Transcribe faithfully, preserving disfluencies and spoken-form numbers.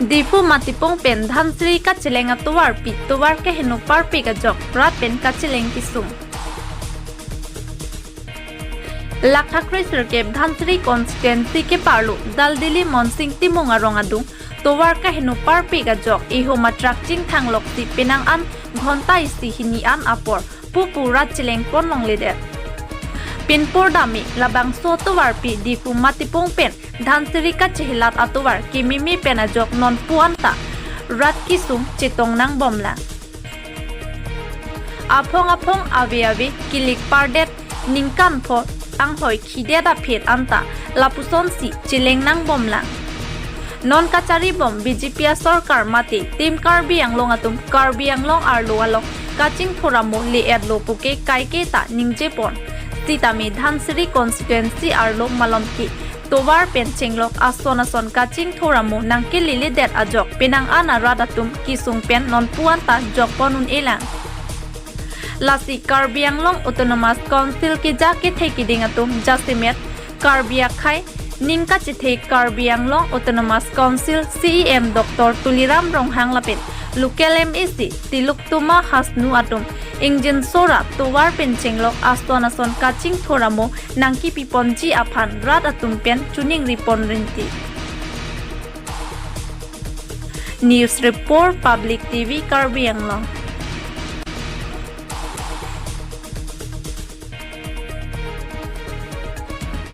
Diphu Matipung pen Dhansiri kacheleng atovarpi tovar keheno parpik ajok rat pen kacheleng kesung. Lakha kre sirkep Dhansiri constituency keparlo Daldili Monsing Timung arong adung tovar keheno parpik ajok ihum atrak chingthang loksi penang an ghonta isi hini an apor pupu rat cheleng pon longledet. Pinpur dami labangso atovarpi Diphu Matipung pen Dhansiri kachehelat atovar kememe pen ajok nonpu anta rat kesung chetong nangbomlang. Aphong aphong ave ave kilik pardet ningkan pho anghoi khidet aphet anta lapusonsi cheleng nangbomlang. Non kacharibom B J P asorkar mate Team Karbi Anglong atum Karbi Anglong arlo along kachingthur amo le-etlo puke kaike ta ningjepon. Sitame Dhansiri constituency arlo malom ke tovar pen chenglok ason ason kachingthur amo nangkeleledet ajok penang an arat atum kesung pen nonpu anta jokpon un-elang. Lasi Karbi Anglong Autonomous Council keja kethe keding atum jasemet Karbi akhei ning kachethe Karbi Anglong Autonomous Council C E M Doctor Tuliram Ronghang lapen local M A C Tilottama Hasnu atum ingjinso ra tovar pen chenglok ason ason kachingthur amo nangkepiponji aphan rat atum pen choningripon rinti. News Report, Public T V Karbi Anglong.